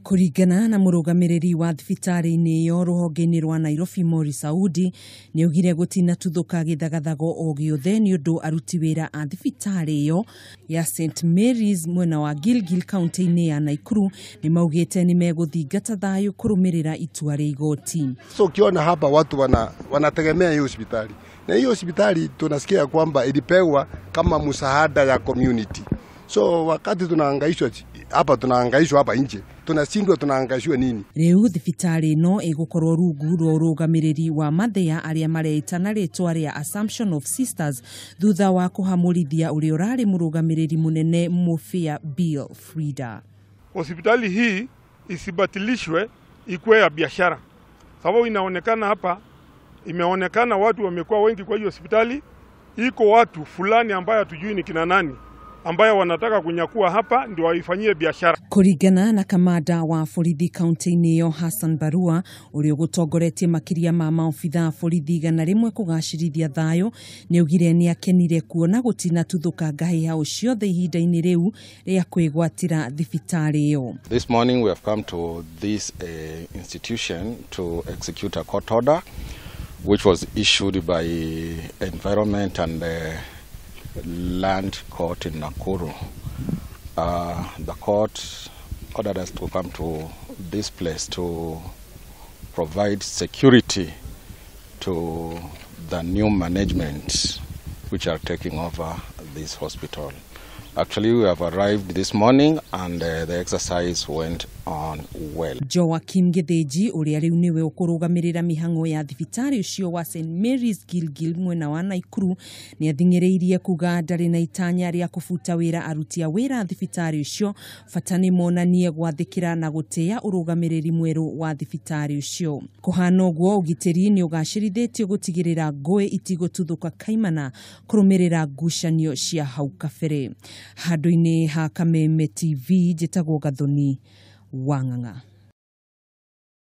Kũringana na mũrũgamĩrĩri wa thibitarĩ-inĩ ĩyo rũhonge-inĩ rwa Nairobi, Morris Audi, nĩ augire gũtinatuthũka gĩthagathago o gĩothe nĩ ũndũ aruti wĩra a thibitarĩ ĩyo ya St Mary's mwena wa Gilgil kaunti-inĩ ya Nakuru nĩ maugĩte nĩ megũthingata thayũ kũrũmĩrĩra itua rĩa igoti. So ukiona hapa watu wanategemea hiyo hospitali, na hiyo hospitali tunasikia kwamba ilipewa kama msaada ya community. So wakati tunahangaishwa hapa, tunahangaishwa hapa nje, tunashindwa tunahangaishwa nini? Rĩu thibitarĩ ĩno ĩgũkorwo rungu rwa ũrũgamĩrĩri wa mathĩa arĩa mareita na rĩtwa rĩa Assumption of Sisters, thutha wa kũhamũrithia ũrĩa ũrarĩ mũrũgamĩrĩri mũnene, Mofia Bill Frida. Hospitali hii isibatilishwe ikuwe ya biashara, sababu inaonekana hapa, imeonekana watu wamekuwa wengi kwa hiyo hospitali. Iko watu fulani ambayo hatujui ni kina nani ambayo wanataka kunyakua hapa ndio waifanyie biashara. Kũringana na kamanda wa borithi kaunti-inĩ ĩyo, Hassan Barua, ũrĩa ũgũtongoretie makĩria ma maobitha borithi 100 kũgacĩrithia thayũ, nĩ augire nĩ akenire kuona gũtinatuthũka ngahĩha o ciothe ihinda-inĩ rĩu rĩa kwĩgwatĩra thibitarĩ ĩyo. This morning we have come to this institution to execute a court order which was issued by Environment and Land Court in Nakuru. The court ordered us to come to this place to provide security to the new management which are taking over this hospital. Actually, we have arrived this morning and the exercise went on well. Joakim Githinji, ũrĩa rĩu nĩwe ũkũrũgamĩrĩra mĩhang'o ya thibitarĩ ũcio wa St Mary's Gilgil mwena wa Nakuru, nĩ athing'ĩrĩirie kuga ndarĩ na itanya rĩa kũbuta wĩra aruti a wĩra thibitarĩ ũcio, bata nĩ monanie gwathĩkĩra na gũtĩĩa ũrũgamĩrĩri mwerũ wa thibitarĩ ũcio. Kũhana ũguo, ũgitĩri nĩ ũgacĩrithĩtio gũtigĩrĩra ngũĩ itigũtuthũka kaimana kũrũmĩrĩra ngucanio cia hau kabere. Handũ-inĩ ha Kameme TV, njĩtagwo Gathoni Wang'ang'a.